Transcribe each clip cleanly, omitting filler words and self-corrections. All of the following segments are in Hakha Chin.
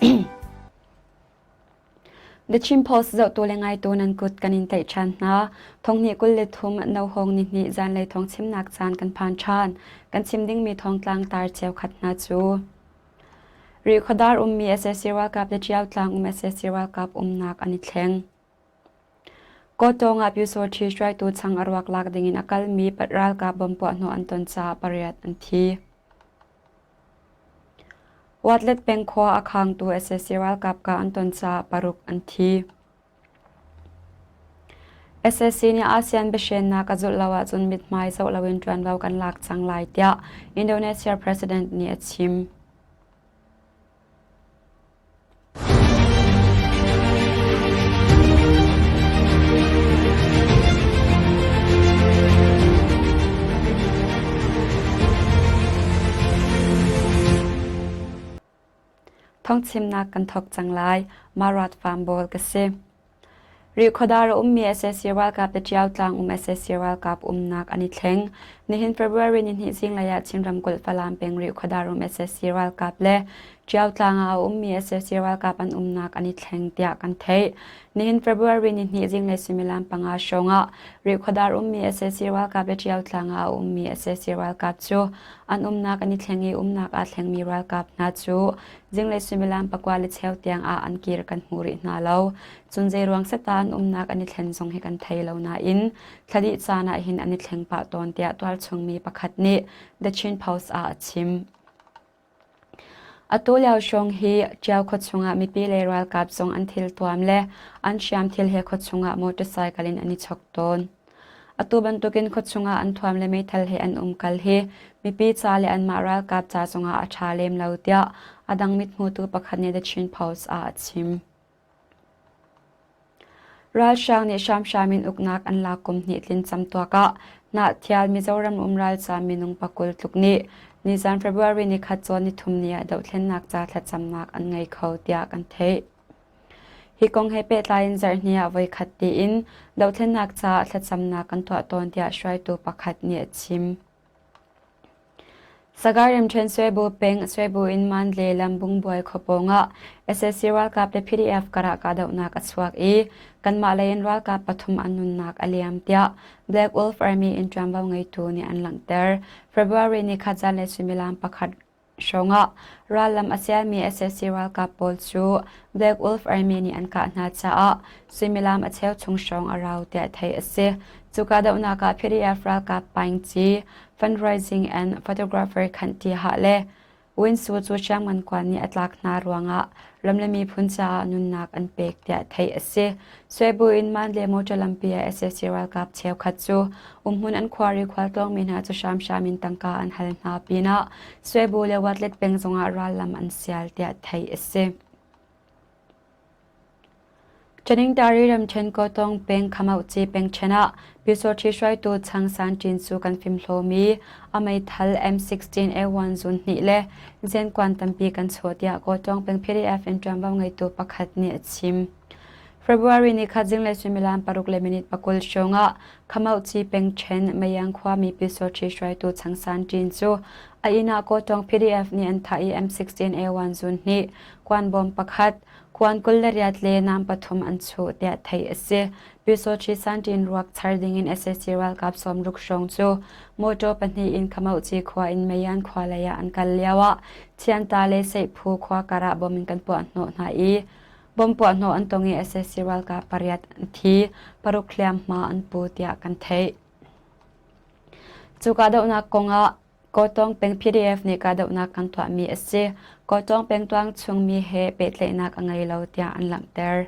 The Chin Post zohtu le ngaitu nan kut kan in tlaih ṭhan hna. Thonghnih 23 Nohawng nihnih zanlei thawng chimnak caan kan phan ṭhan. Kan chim dingmi thawngtlang tar cheukhat hna cu Rihkhawdar ummi sac ralkap le Ṭiautlang um sac ralkap umnak an i thleng. Kawtawng ah Pyusawṭhi hruaitu chang a ruak lak dingin a kalmi ralkap bomb puahhnawh an ton caah pariat an thi. Watlet peng khua a khangtu sac ralkap kah an ton caah paruk an thi. Sac nih ASEAN biahrennak a zulh lo ahcun mithmai zoh loin ṭuanvo kan lak cang lai tiah Indonesia President nih a chim. Thawngchimnak kan thawk cang lai. Marat Farm Bawl ka si. Rihkhawdar a ummi sac ralkap le Ṭiautlang um sac ralkap umnak an i thleng. Nihin February nihnih zinglei ah Chin ramkulh Falam peng Rihkhawdar um sac ralkap le Ṭiautlang ah a ummi sac ralkap an umnak an i thleng tiah kan theih. Nihin February nihnih zinglei suimilam panga hrawng ah Rihkhawdar ummi sac ralkap le Ṭiautlang ah a ummi sac ralkap cu an umnak an i thleng i umnak aa thlengmi ralkap hna cu zinglei suimilam pakua le cheu tiang ah an kir kan hmu rih hna lo. Cun zeiruang satan umnak an i thlen zong hi kan thei lo nain thladih caan ah hin an i thleng pah tawn tiah tualchungmi pakhat nih The Chin Post ah a chim. Atu lio hrawng hi Ṭiau khua chungah mipi le ralkap zong an thil tuam le an hriamthil he khua chungah motorcycle in an i chok tawn. Atu bantukin khuachung ah an thuam le meithal he an umkal hi mipi ca le anmah ralkap ca zongah a ṭha lem lo tiah a dang mithmutu pakhat nih The Chin Post ah a chim. Ralhrang nih hramhram in uknak an lak kum hnih tlin camtuak ah Hnahthial Mizoram um ralzaam minung pakul tluk nih nizan February nikhat cawn nithum ni ah dohthlennak ca thlacamnak an ngei kho tiah kan theih. Hi kong he pehtlai in zarhni ah voikhat tiin dohthlennak caah thlacamnak kan tuah tawn tiah hruaitu pakhat nih a chim. Sagaing ramṭhen Swebu peng Swebu in Mandle lam Bungbuai khua pawngah sac ralkap le PDF karah kahdohnak a chuak i kanmah lei in ralkap pathum an nunnak a liam tiah Black Wolf Army in ṭuanvo ngeitu nih an langhter. February ni khat zanlei suimilam pakhat hrawngah rallam a sialmi sac ralkap pawl cu Black Wolf Army nih an kah hna caah suimilam a cheu chung hrawng a rau tiah theih a si. Cu kahdohnak ah PDF ralkap Paing Ci, fundraising and photographer Khanh Ti Hah le Win Su cu hriamngan kuan nih a tlak hna ruangah ram le miphun caah nunnak an pek tiah theih a si. Swebu in Mandalay motor lampi ah sac ralkap cheukhat cu umhmun an khuari khualtlawngmi hna cu hramhram in tangka an hal hna pinah Swebu le Watlet peng zongah rallam an sial tiah theih a si. Chaningtari ramṭhen Kawtawng peng Khamauhci pengṭhen ah Pyusawṭhi hruaitu Chang San Ṭin cu kan fimhlawmi a meithal M16A1 zun hnih le zenkuan tampi kan chuah tiah Kawtawng peng PDF in ṭuanvo ngeitu pakhat nih a chim. February ni khat zinglei suimilam paruk le minute pakul hrawng ah Khamauhci pengṭhen Mayang khuami Pyusawṭhi hruaitu Chang San Ṭin cu a inn ah Kawtawng PDF nih an thah i M16A1 zun hnih, kuanbawm pakhat, Kuan 28 le nam pathum an chuh tiah theih a si. Pyusawṭhi Sanṭin ruak char dingin sac ralkap sawmruk hrawng cu mawṭaw pahnih in Khamauhci khua in Mayan khua lei ah an kal lioah Thianta le Seihphu khua kar ah bom in kan puahhnawh hna i bom puahhnawh an tong i sac ralkap pariat an thi, paruk hliamhma an pu tiah kan theih. Cu kahdohnak kongah Kawtawng peng PDF nih kahdohnak kan tuahmi a si. Kawtawng peng tuang chungmi he pehtlaihnak a ngei lo tiah an langhter.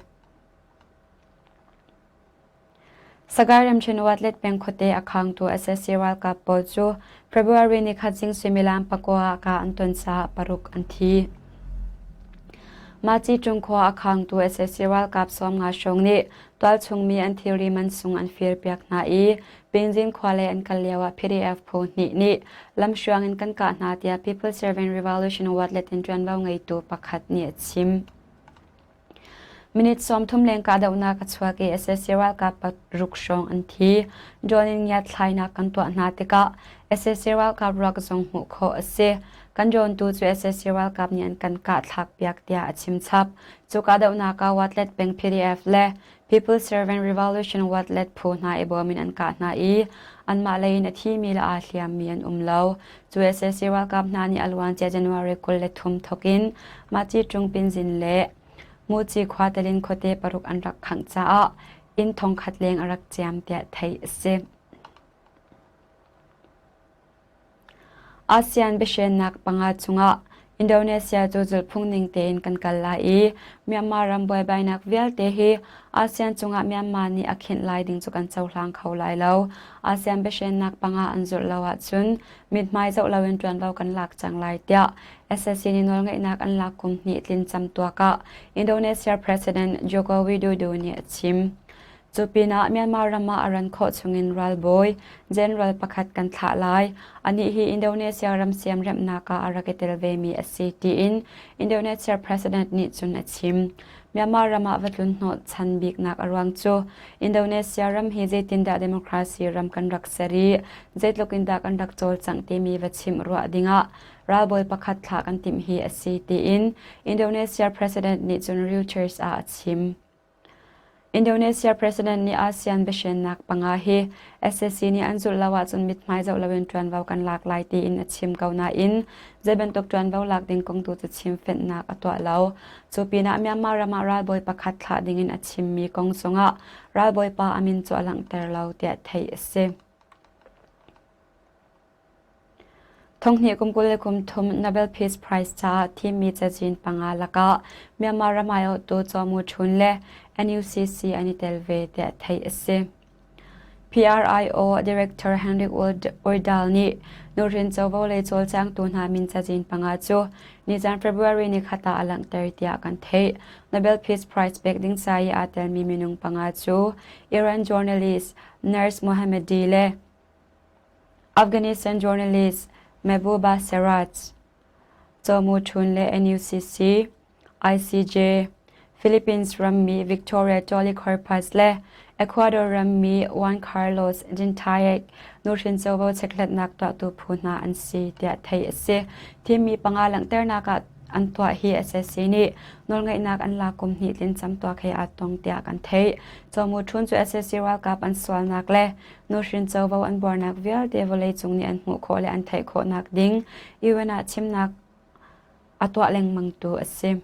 Sagaing ramṭhen Watlet peng khuate a khangtu sac ralkap pawl cu February ni khat zing suimilam pakua ah kah an ton caah paruk an thi. Mahci ṭung khua a khangtu sac ralkap sawmnga hrawng nih tualchungmi an thilri mansung an firpiak hna i Pinzin khua lei an kal lioah PDF phu hnih nih lamhruang in kan kah hna tiah People Servant Revolution Watlet in ṭuanvo ngeitu pakhat nih a chim. Minute 30 leng kahdohnak a chuak i sac ralkap paruk hrawng an thi. Drone in ngiatthlainak kan tuah hna tikah sac ralkap ruak zong hmuh khawh a si. Kan drone tu cu sac ralkap nih an kan kah thlakpiak tiah a chim chap. Cu kahdohnak ah Watlet peng PDF le People Servant Revolution Watlet phu hna i bawm in an kah hna i anmah lei in a thimi le aa hliammi an um lo. Cu sac ralkap hna nih a luancia January 23 thawk in Mahci Ṭung Pinzin le Muci khua telin khuate paruk an rak khangh caah inn thongkhat leng a rak ciam tiah theih a si. ASEAN biahrennak panga chungah Indonesia cu zulhphung ning tein kan kal lai i Myanmar ram buaibainak vialte hi ASEAN cungah Myanmar nih a khinh lai ding cu kan cohlang kho lai lo. ASEAN biahrennak panga an zulh lo ahcun mithmai zoh loin ṭuanvo kan lak cang lai tiah SSC nih nawlngeihnak an lak kum hnih tlin camtuak ah Indonesia President Joko Widodo nih a chim. Cu pinah Myanmar ram ah a ran khawh chungin ralbawi general pakhat kan thlah lai. Anih hi Indonesia ram siamremhnak ah a rak i tel vemi a si tiin Indonesia president nih cun a chim. Myanmar ram ah va tlun hnawhchan biknak a ruang cu Indonesia ram hi zeitindah democracy ram kan rak ser i zeitluk in dah kan rak cawlcangh timi va chimh ruah dingah ralbawi pakhat thlah kan timh hi a si tiin Indonesia president nih cun Reuters ah a chim. Indonesia President nih ASEAN biahrennak panga hi sac nih an zulh lo ahcun mithmai zoh loin ṭuanvo kan lak lai tiin a chim ko nain zei bantuk ṭuanvo lak ding kong tu cu chimfenhnak a tuah lo. Cu pinah Myanmar ram ah ralbawi pakhat thlah dingin a chimmi kong zongah ralbawi pa a min cu a langhter lo tiah theih a si. Thonghnih kum 23 Nobel Peace Prize caah thimmi cazin panga lakah Myanmar ram aiawhtu Chaw Mu Htun le NUCC an i tel ve tiah theih a si. PRIO Director Henrik Urdal nih nuhrin covo lei cawlcangtu hna min cazin panga cu nizan February nikhat ah a langhter tiah kan theih. Nobel Peace Prize pek ding ca i aa telmi minung panga cu Iran journalist Nurse Mohammadi le Afghanistan journalist Mehbooba Seraj, Chaw Mu Htun le NUCC, ICJ, Philippines rammi Victoria Tolly Corpus le Ecuador rammi Juan Carlos Gintayek nuhrin covo chekhlatnak tuahtu phu hna an si tiah theih a si. Thimmi panga langhternak ah an tuah hi SSC nih nawlngeihnak an lak kum hnih tlin camtuak he aa tong tiah kan theih. Chaw Mu Htun cu SSC ralkap an sualnak le nuhrin covo an buarnak vialte vawleicung nih an hmuh khawh le an theih khawhnak ding UN ah chimnak a tuah lengmangtu a si.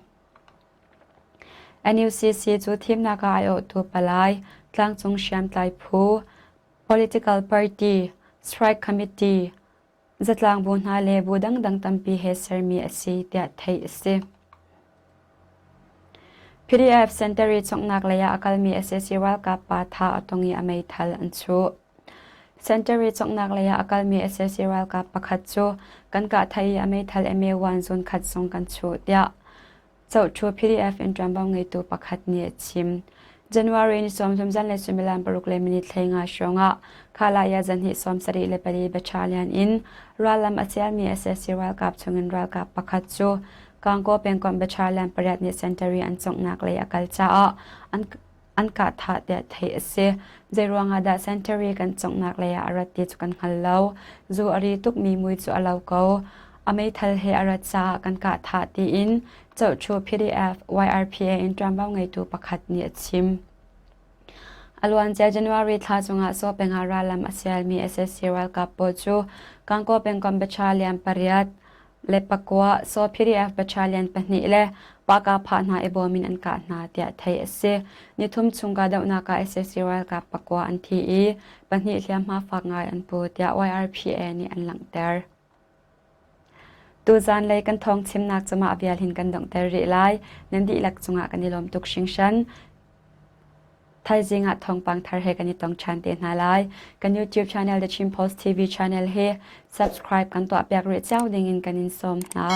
NUCC cu thimnak ah aiawhtu palai, tlangcung hriamtlai phu, political party, strike committee, zatlang bu hna le bu dangdang tampi he sermi a si tiah theih a si. PDF Sentari chonghnak lei ah a kalmi sac ralkap pa tha a tong i a meithal an chuh. Sentari chonghnak lei ah a kalmi sac ralkap pakhat cu kan kah thai i a meithal MA1 zun khat zong kan chuh tiah Cohṭhu PDF in ṭuanvo ngeitu pakhat nih a chim. January ni 30 zanlei suimilam paruk le minit 15 hrawngah Khalaya zanhnih 74 battalion in rallam a cialmi sac ralkap chungin ralkap pakhat cu Gangaw pengkomh battalion pariat nih sentari an conghnak lei a kal caah an an kah thah tiah theih a si. Zeiruang ah dah sentari kan conghnak lei ah a rat ti cu kan hngal lo. Zu a ri tukmi mui cu a lo ko. A meithal he a rat caah kan kah thah tiin Cohṭhu PDF YRPA in ṭuanvo ngeitu pakhat nih a chim. A luancia January thla chungah Saw pengah rallam a sialmi sac ralkap pawl cu Gangaw pengkomh battalion pariat le pakua Saw PDF battalion pahnih le Pahkahphah hna i bawm in an kah hna tiah theih a si. Nithum chung kahdohnak ah sac ralkap pakua an thi i pahnih hliamhma fak ngai an pu tiah YRPA nih an langhter. Tuzanlei kan thawng chimnak cu mah vial hin kan donghter rih lai. Nan dihlak cungah kan i lawm tuk hringhran. Thaizing ah thawngpang thar he kan i tong ṭhan te hna lai. Kan YouTube channel The Chin Post TV channel hi subscribe kan tuahpiak rih cio dingin kan in sawm hna.